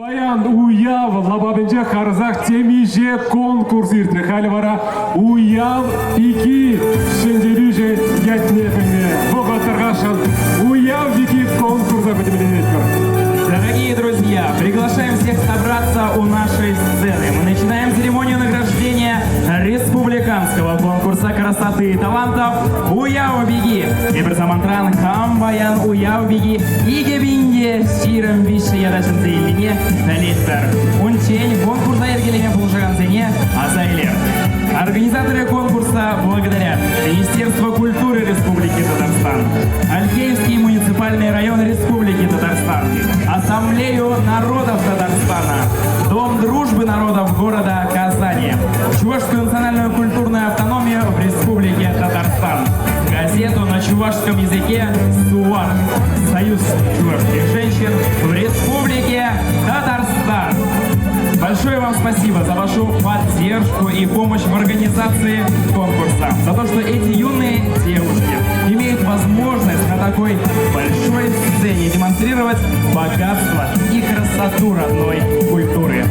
Паян уяв лапамӗнче харӑсах темиҫе конкурс иртрӗ. Халӗ вара уяв пики ҫӗнтерӳҫӗ ятне пӗлме вӑхӑт тархасшӑн. Уяв пики конкурса пӗтӗмлететпӗр. Дорогие друзья, приглашаем всех собраться у нашей сцены. Мы начинаем церемонию награждения республиканского конкурса красоты и талантов «Уяв пики». Эпир самантран хам паян уяв пики 2023 ята ҫӗнсе илнине пӗлетпӗр. Унччен конкурса йӗркелеме пулӑшакансене аса илер. Организаторы конкурса благодарят Министерство культуры Республики Татарстан, Алькеевский муниципальный район Республики Татарстан, Ассамблею народов Татарстана, Дом дружбы народов города Казани, Чувашскую национальную культурную автономию в Республике Татарстан, газету на чувашском языке «Сувар», Союз чувашских женщин в Республике Татарстан. Большое вам спасибо за вашу поддержку и помощь в организации конкурса, за то, что эти юные девушки имеют возможность на такой большой сцене демонстрировать богатство и красоту родной культуры.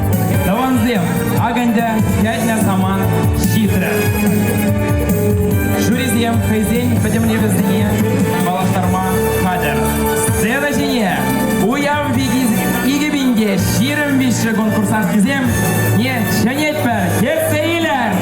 Тӑвансем, акӑ ӗнтӗ кӗтнӗ самант ҫитрӗ. Жюрисем хӑйсен пӗтӗмлетӗвӗсене паллаштарма хатӗр. Сцена ҫине уяв пикисем 2023 конкурсанткисем не чӗнетпӗр, кӗтсе илӗр!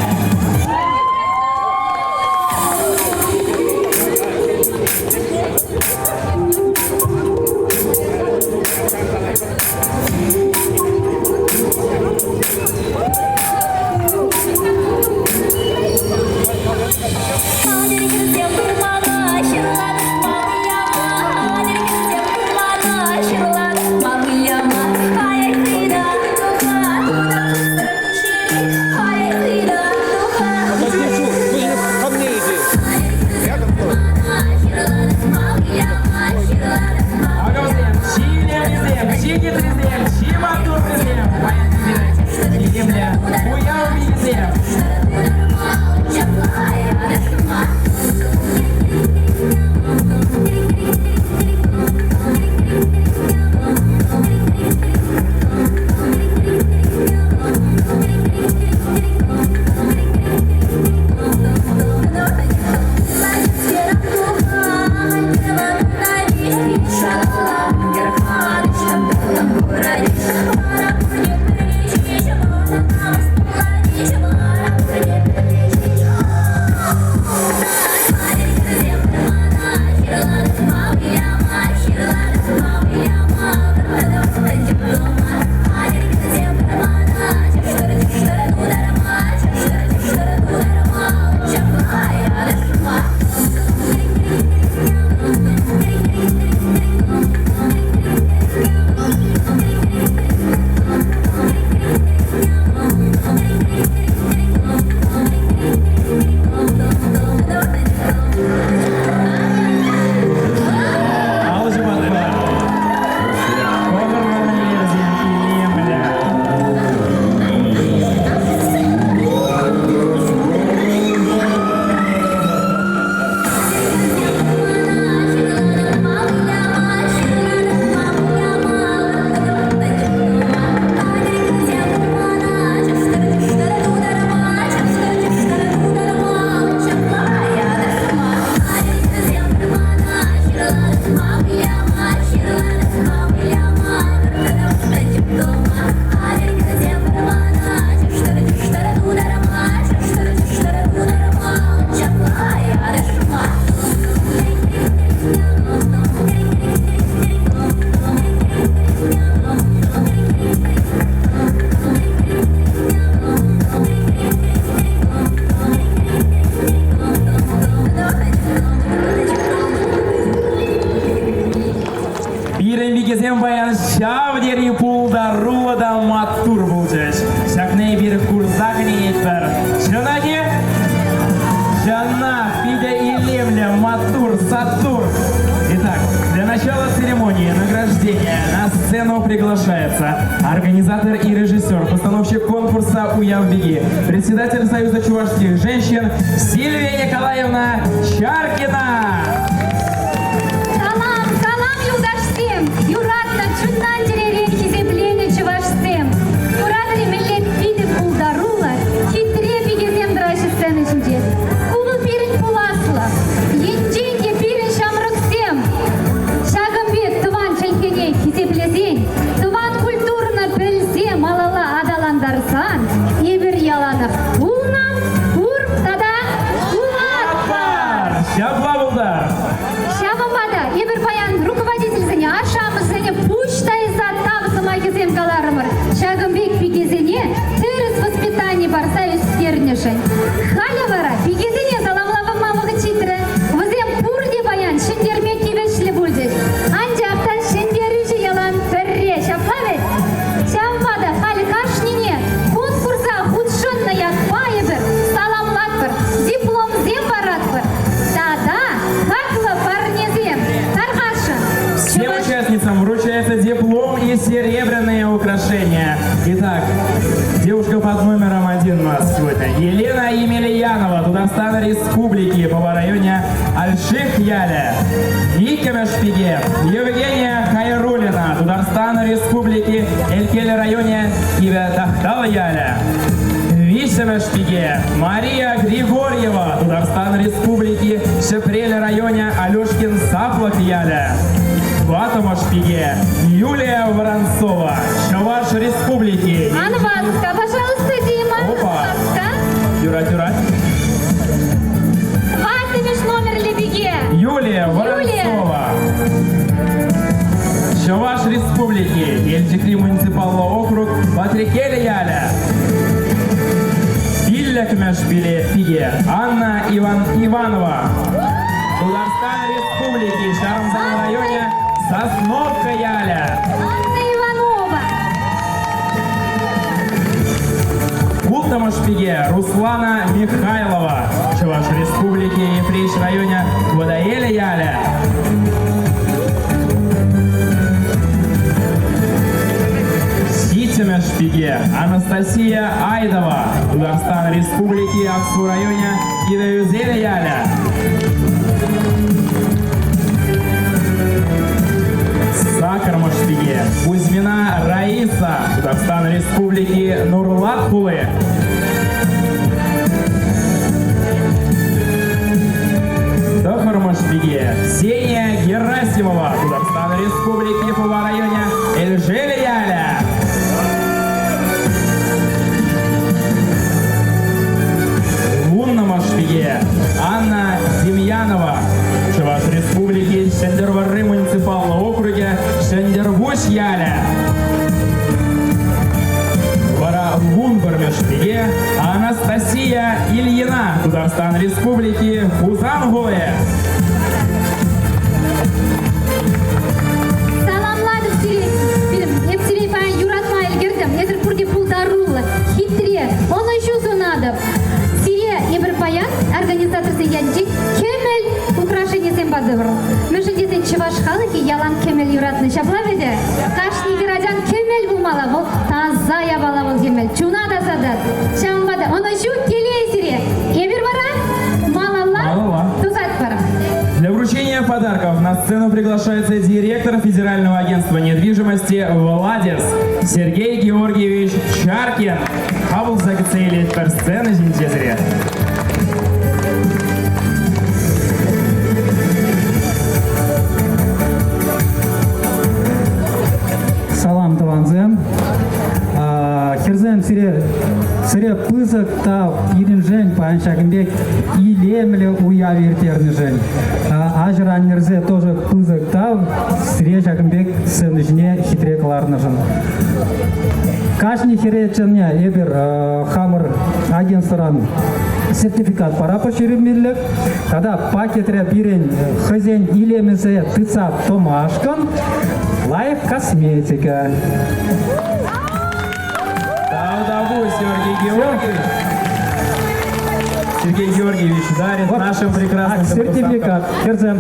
Ко мне иди. Рядом стой. Акӑ чи илемлисем, чи хитрисем, чи маттуррисем, паянхисем, илемлӗ уяв пикисем. Алӑ ҫупатпӑр. Кӑкӑрлӑ вӗсем илемлӗ. Пирӗн пикесем паян ҫав тери пултаруллӑ та маттур пулчӗҫ. Ҫакна эпир курса ӗненетпӗр. Чӑнах-и? Чӑнах, питӗ илемлӗ, маттур, сатур. Итак, для начала церемонии награждения на сцену приглашается организатор и режиссер, постановщик конкурса «Уяв пики», председатель Союза чувашских женщин Сильвия Николаевна Чаркина. Салам, салам, юлташсем! Юратнӑ, чунтан чӗререн хисепленӗ чӑвашсем! сӑмахсем каларӑмӑр ҫакӑн пек пикесене тӗрӗс воспитани парса ӳстернӗшӗн. Халӗ вара пикесене саламлама вӑхӑт ҫитрӗ. Вӗсем пурте паян ҫӗнтерме тивӗҫлӗ пулчӗҫ. Анчах та ҫӗнтерӳҫӗ ялан пӗрре, ҫапла вӗт? Ҫавӑнпа та халӗ кашнине конкурса хутшӑннӑ ятпа эпир саламлатпӑр, дипломсем паратпӑр тата хаклӑ парнесем. Тархасшӑн. Всем участницам вручается диплом и серебряные украшения. Итак, девушка под номером 1 у нас сегодня. Елена Емельянова, Тутарстан Республики, по районе Альших-Яле. Иккӗмӗш пике Евгения Хайрулина, Тутарстан Республики, Элкел районе, Кивӗ Тахтал ялӗ. Виҫҫӗмӗш пике Мария Григорьева, Тутарстан Республики, Ҫӗпрел районӗ, Алешкин Саплӑк ялӗ. Тӑваттӑмӗш пике Юлия Воронцова, Чӑваш Республики. Ан васка, пожалуйста, Дима. Опа. Васка. Юрать, юрать. Тӑваттӑмӗш номерлӗ пике. Юлия Воронцова. Чӑваш Республики, Елчӗкри муниципаллӑ округ, Патреккел ялӗ. Пиллӗкмӗш пике Анна Иван Иванова. Тутарстан Республики, Ҫарӑмсан районӗ, Сосновка ялӗ. Анна Иванова. Улттӑмӗш пике Руслана Михайлова, Чӑваш Республики, Йӗпреҫ районӗ, Вӑтаелӗ ялӗ. Ҫиччӗмӗш пике Анастасия Айдова, Тутарстан Республики, Аксу районӗ, Кивӗ ялӗ. Сакӑрмӗш пике Кузьмина Раиса, Тутарстан Республики, Нурлат хули. Тӑхӑрмӗш пике Ксения Герасимова, Тутарстан Республики, Пӑва районӗ, Элшел ялӗ. Вуннӑмӗш пике Анна Демьянова, Чӑваш Республики Сӗнтӗрвӑрри муниципаллӑ округӗ, Сӗнтӗрпуҫ ялӗ. Вара 11-мӗш пике Анастасия Ильина, Тутарстан Республики, Хусан хули. Саламлатӑп сире. Эп сире паян юратма ӗлкӗртӗм. Эсир пурте пултаруллӑ, хитре, ӑнӑҫу сунатӑп. Сире эпир паян организаторсен ятӗнчен кӗмӗл украшенисем патӑмӑр. Мӗншӗн тесен чӑваш халӑхӗ ялан кӗмӗл юратнӑ. Ҫапла вӗтӗ? Кашни хӗрачан кӗмӗл пулмалла. Вӑл таса япала вӑл кӗмӗл. Чуна тасатать. Ҫавӑнпа та ӑнӑҫу, телей сире. Эпир вара малалла тӑсатпӑр. Для вручения подарков на сцену приглашается директор Федерального агентства недвижимости «Владис» Сергей Георгиевич Чаркин. Хапӑлса кӗтсе илетпӗр сцена ҫинче сире. Салам, тӑвансем. Хӗрсем, сире сире пысӑк тав пирӗншӗн паян ҫакӑн пек илемлӗ уяв ирттернӗшӗн. Аҫӑр-аннӗрсе тоже пысӑк тав сире ҫакӑн пек сцена ҫине хитре кӑларнӑшӑн. Кашни хӗре чӑнне эпир хамӑр агентствӑран сертификат парапӑр ҫӳремеллӗх тата пакетре пирӗн хӑйсен илемӗсе тытса тӑмашкӑн лайӑх косметика. Тавтапуҫ, Сергей Георгиевич. Сергей Георгиевич дарит нашим прекрасным Сертификат. Хӗрсем.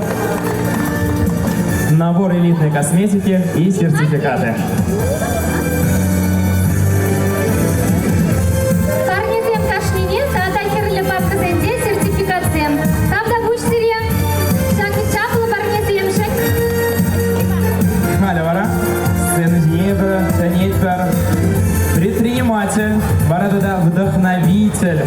Набор элитной косметики и сертификаты. Парнесем кашнине тата хӗрлӗ папкӑсенче сертификатсем. Тавтапуҫ сире ҫак чаплӑ парнесемшӗн. Халӗ вара сцена ҫине чӗнетпӗр предприниматель, вара тата вдохновитель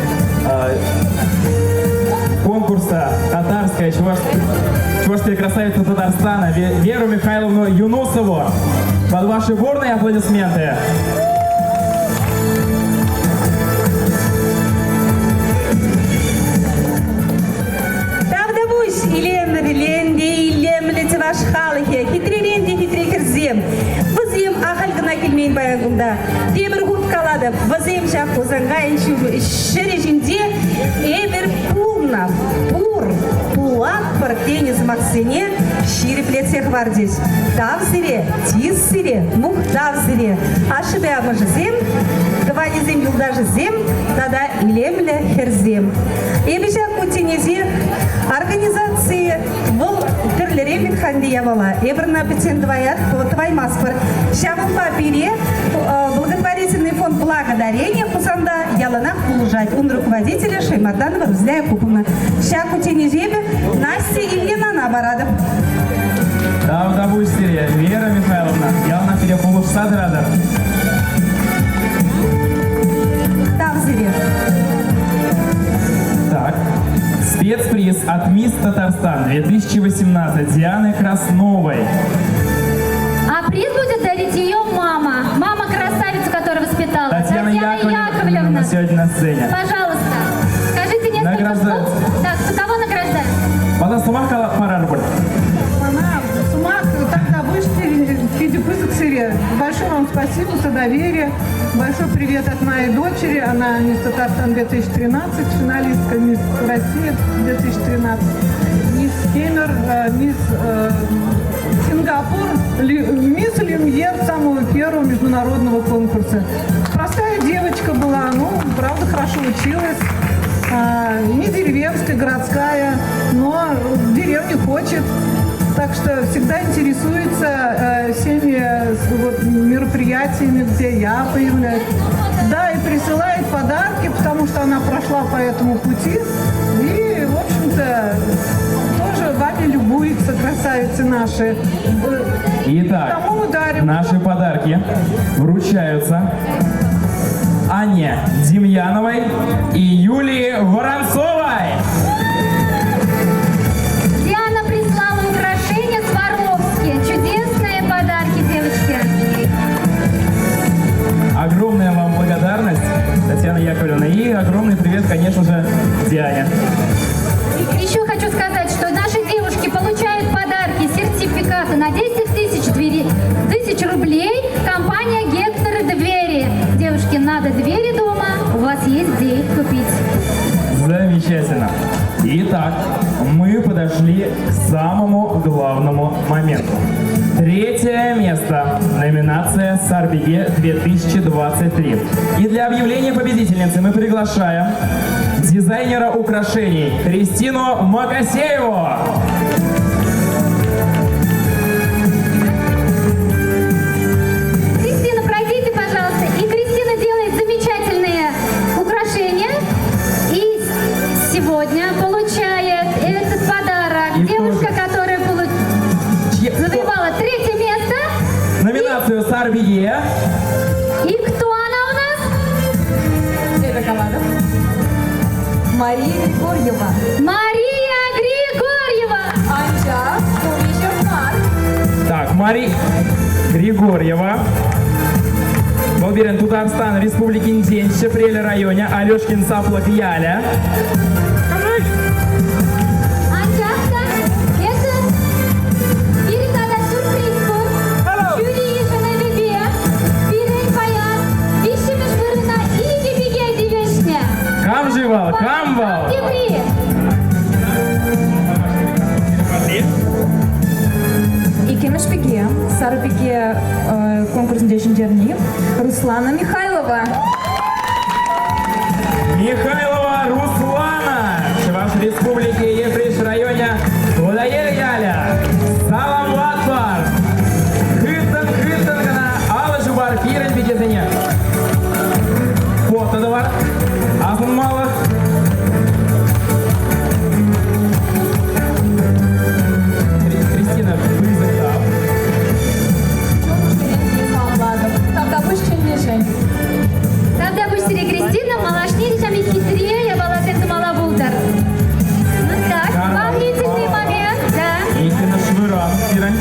конкурса «Татарская чувашская красавица Татарстана» Веру Михайловну Юнусову. Под ваши бурные аплодисменты. Тавтапуҫ, илемлӗрен те илемлӗ чӑваш халӑхӗ, хитререн те хитре хӗрсем. Вӗсем ахаль кӑна килмен. килмен паян кунта. Тепӗр хут калатӑп, вӗсем ҫак Хусанкайӑн ҫӗрӗ ҫинче эпир пулнӑ, пур, пулатпӑр тенӗ сӑмахсене ҫирӗплетсе хӑварчӗҫ. Тав сире, чыс сире, мухтав сире, ашшӗпе амӑшӗсем, тӑванӗсем, юлташӗсем тата илемлӗ хӗрсем. Эпӗ ҫак кунсенче организаци вӑл тӗрлӗрен вӗт-ха япала. Эпир ӑна пӗччен тӑваймастпӑр. Ҫавӑнпа пире благотворительный фонд «Благодарение» Хусанта яланах пулӑшать. Ун руководителӗ Шаймарданова Рузля Якуповна. Ҫак кучченеҫе эпӗ Настя Ильинана паратӑп. Тавтапуҫ сире, Вера Михайловна. Яланах пире пулӑшса тӑратӑр. Тав сире. Так, спецприз от Мисс Татарстан 2018 Дианы Красновой. А приз будет дарить ее мама. Мама красавицу, которая воспитала. Татьяна Яковлевна сегодня на сцене. Пожалуйста, скажите несколько Награждают. слов. Так, кого награждаем? Мана сӑмах парар пуль. Мана сӑмах тавтапуҫ питӗ пысӑк сире. Большое вам спасибо за доверие. Большой привет от моей дочери. Она мисс Татарстан 2013, финалистка мисс Россия 2013, мисс Кемер, мисс Сингапур, мисс Люмьер самого первого международного конкурса. Простая девочка была, ну, правда, хорошо училась. Не деревенская, городская, но в деревню хочет. Так что всегда интересуется всеми вот, мероприятиями, где я появляюсь. Да, и присылает подарки, потому что она прошла по этому пути. И, в общем-то, тоже вами любуется, красавицы наши. Итак, Кому мы дарим? наши подарки вручаются Анне Демьяновой и Юлии Воронцовой. Диана прислала украшения Сваровски. Чудесные подарки, девочки. Огромная вам благодарность, Татьяна Яковлевна. И огромный привет, конечно же, Диане. Еще хочу сказать, что наши девушки получают подарки, сертификаты на 10 тысяч, двери, тысяч рублей. Компания «Гектор Двери». Девушки, надо двери дома, у вас есть где их купить. Замечательно. Итак, мы подошли к самому главному моменту. Третье место. Номинация «Сарпике 2023». И для объявления победительницы мы приглашаем дизайнера украшений Кристину Макасееву. Кристина, пройдите, пожалуйста. И Кристина делает замечательные украшения. И сегодня получает этот подарок И девушка, тоже. которая завоевала третье место. Номинацию «Сарпике». И кто она у нас? Это команда. Мария Григорьева. Мария Григорьева. Анчах ку Так, Мария Григорьева. Вӑл пирӗн Тутарстан Республикинчен Ҫӗпрел районӗ Алешкин Саплӑк ялӗ. Анчах та это пирӗн тата сюрприз пур. Жюри йышӑнӑвӗпе пирӗн паян виҫҫӗмӗш вырӑна икӗ пике тивӗҫнӗ. Кам-ши вӑл? Кам вӑл? Тепри. Иккӗмӗш пике, Сарӑ пике конкурсӗнче ҫӗнтерни Руслана Михайлова. Михайлова Руслана, Чӑваш Республики Йӗпреҫ районӗ Вӑтаел ялӗ. Саламлатпӑр! Хыттӑн-хыттӑн кӑна алӑ ҫупар пирӗн пикесене. Фото тӑвар. Асӑнмалӑх. Кристина, пысӑк тав. Тавтапуҫ чӗннӗшӗн. Тавтапуҫ сире, Кристина, малашне ҫав хитре япаласем тумалла пултӑр. Ну так, волнительный момент, да. Истинно Швыран, пирӗн.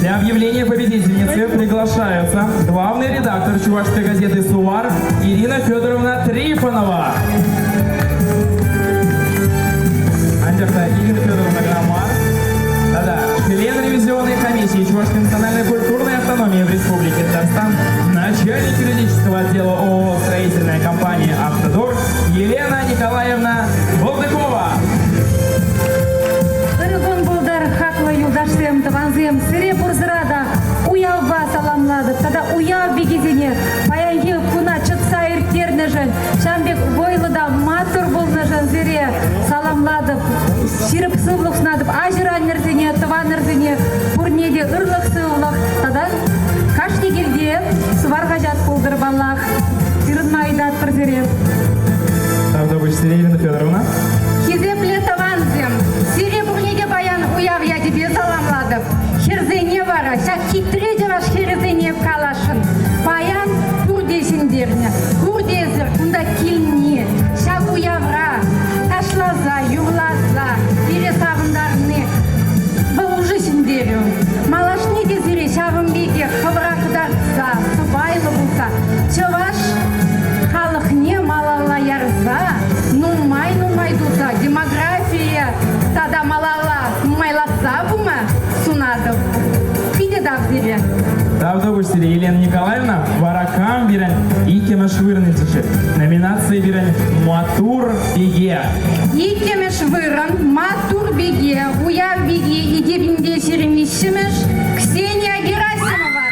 Для объявления победительницы приглашаются главный редактор чувашской газеты «Сувар» Ирина Федоровна Трифонова. Анчах та Ирина Федоровна кӑна мар. Да-да, член ревизионной комиссии Чувашской национальной культурной автономии в Республике Татарстан. начальник юридического отдела ООО «Строительная компания «Автодор» Елена Николаевна Болдыкова. Ырӑ кун пултӑр, хаклӑ юлташсем, тӑвансем, сире пурсӑра та уявпа саламлатӑп тата уяв пикисене паянхи куна чӑтса ирттернӗшӗн, ҫавӑн пек вӑйлӑ та маттур пулнӑшӑн сире саламлатӑп, ҫирӗп сывлӑх сунатӑп. Аҫӑр-аннӗрсене, тӑванӑрсене пурне те ырлӑх-сывлӑх тата кашни килте Сувар хаҫат пултӑр паллах. Ҫырӑнма ыйтатпӑр сире. Тавтапуҫ сире, Елена Федоровна. Хисеплӗ тӑвансем, сире пурне те паян уяв ячӗпе саламлатӑп. Хӗрсене вара ҫак хитре чӑваш хӗрӗсене каласшӑн. Паян пурте ҫӗнтернӗ. Пурте эсир кунта килни, ҫак уявра ташласа, юрласа пире савӑнтарни вӑл уже ҫӗнтерӳ. Малашне те сире ҫавӑн пекех хӑвӑра кӑтартса, сӑпайлӑ пулса чӑваш халӑхне малалла ярса нумай-нумай туса демографие тата малалла нумайлатса пыма сунатӑп. Питӗ тав сире. Тавтапуҫ сире, Елена Николаевна. Вара кам пирӗн иккӗмӗш вырӑн илчӗ? Номинаци пирӗн «Маттур пике». Иккӗмӗш вырӑн «Маттур пике», «Уяв пики» 2023-мӗш Ксения Герасимова.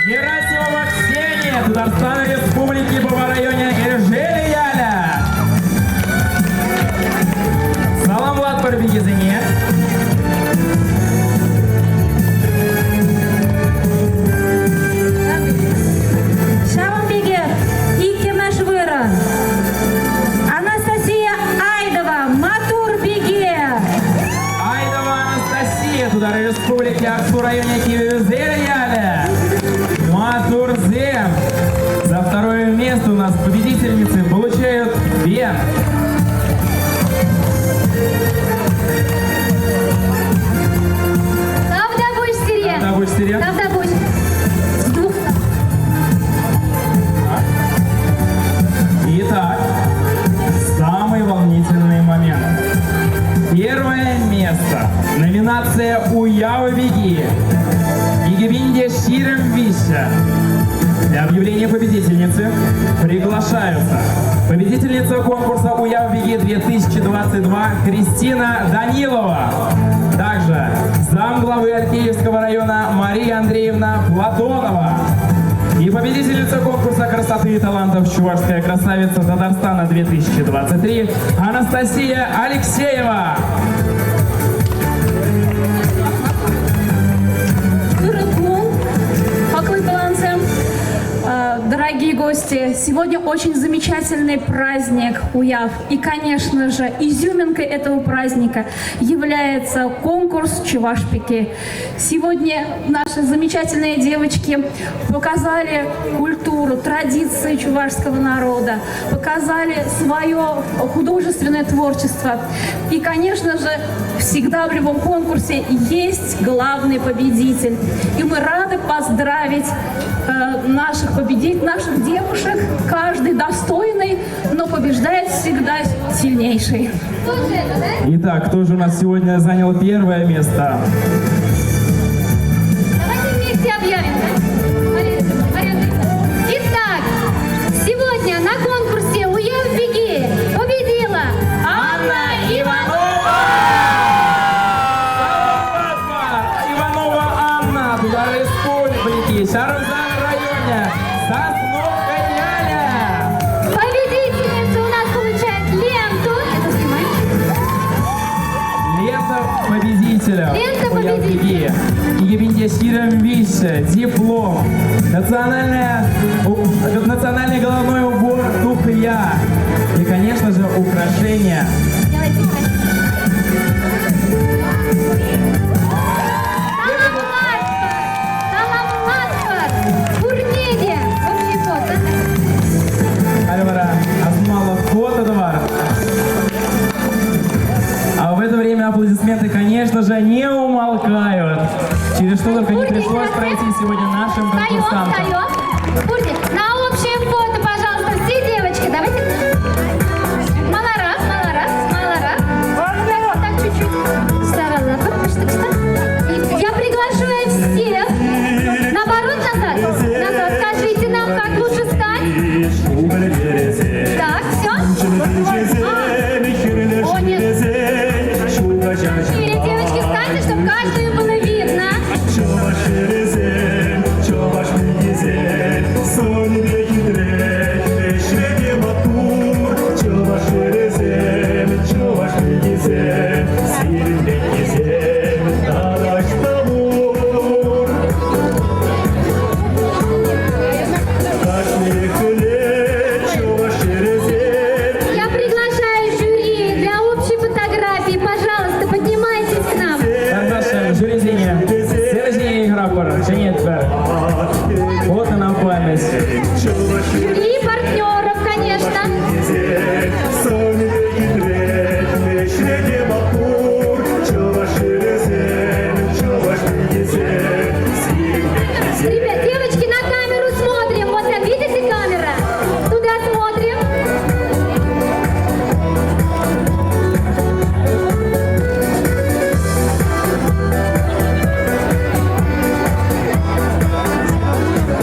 Герасимова Ксения, Тутарстан Республики, Пӑва районӗ, Элшел ялӗ. Саламлатпӑр пикесене. Ҫавӑн пекех иккӗмӗш вырӑн Анастасия Айдова, маттур пике! Айдова Анастасия, Тутар Республики, Аксу районе, Кивӗ ялӗ. Маттурсем! За второе место у нас победительницы получают фен. Тавтапуҫ сире. Тавтапуҫ сире. Тавтапуҫ. С двух. Итак, самый волнительный момент. Первое место. Номинация «Уяв пики». 2023. Для объявления победительницы приглашаются победительница конкурса «Уяв пики 2022» Кристина Данилова. Также замглавы Алькеевского района Мария Андреевна Платонова. И победительница конкурса красоты и талантов «Чувашская красавица Татарстана-2023» Анастасия Алексеева. Ырӑ кун, хаклӑ тӑвансем, дорогие гости, сегодня очень замечательный праздник Уяв. И, конечно же, изюминкой этого праздника является конкурс «Чуваш пики». Сегодня наши замечательные девочки показали культуру, традиции чувашского народа, показали свое художественное творчество. И, конечно же, всегда в любом конкурсе есть главный победитель. И мы рады поздравить наших победителей, наших девушек, каждый достойный, но побеждает всегда сильнейший. Итак, кто же у нас сегодня занял первое место? Давайте вместе объявим. Да? Итак, сегодня на конкурсе «Уяв пики» победила Анна Иванова! Иванова Анна, Тутар Республики, Ҫарӑмсан районӗ, Сосновка ялӗ! Победительница у нас получает ленту. Это снимай. Лента победителя. Лента Уяв победителя. пики. 2023, диплом, национальный головной убор тухья и, конечно же, украшения. Давайте. Саламлатпӑр! Саламлатпӑр! Пурне те! Общий фото. Халӗ вара асӑнмалӑх фото тӑвар. А в это время аплодисменты, конечно же, не умолкают. Через что только не пришлось пройти сегодня нашим Встаем, конкурсантам. встаем. Пурте, на общее фото, пожалуйста, все девочки. Давайте. Маларах, маларах, маларах. Так, так, чуть-чуть. Я приглашаю всех. Наоборот, назад. Назад. Скажите нам, как Жюри партнеров, конечно. Ребят, девочки, на камеру смотрим. Вот там, видите камера? Туда смотрим.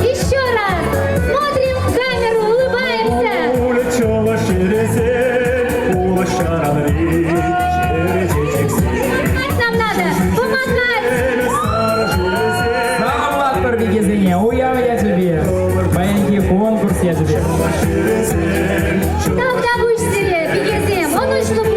Еще раз. Смотрим в камеру, улыбаемся. Помогать нам надо. Помогать. Саламлатпӑр пикесене, уяв ячӗпе, паянхи конкурс ячӗпе. Тавтапуҫ сире, пикесем, ӑнӑҫлӑ.